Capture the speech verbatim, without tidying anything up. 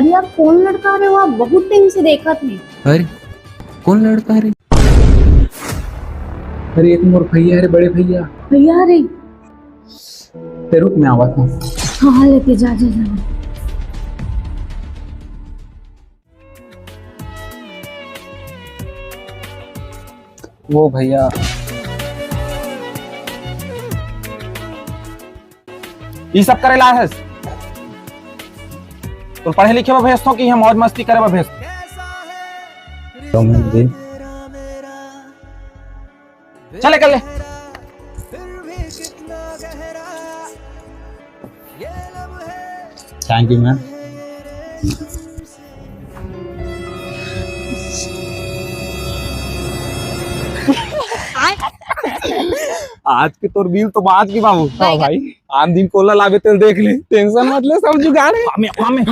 यार, कौन लड़का रे? वहाँ बहुत टाइम से देखत नहीं। अरे, कौन लड़का रे? अरे, ये तो मोर भैया रे, बड़े भैया। भैया रे। ते रुक, मैं आवत हूँ। हाँ, हाँ, लेके जा, जा, जा। वो भैया, ई सब करे ला हस? तो पढ़े लिखे बर भेजथों कि इहाँ मौज मस्ती करे बर भेजथों? तो मैं भी चले कर ले। Thank you, ma'am. आज के तोर बिल तो बाँच गे बाबू। हाँ भाई, आन दिन कोला लाबे तेल देख ले, tension मत ले, सब जुगाड़ है। मामे, मामे।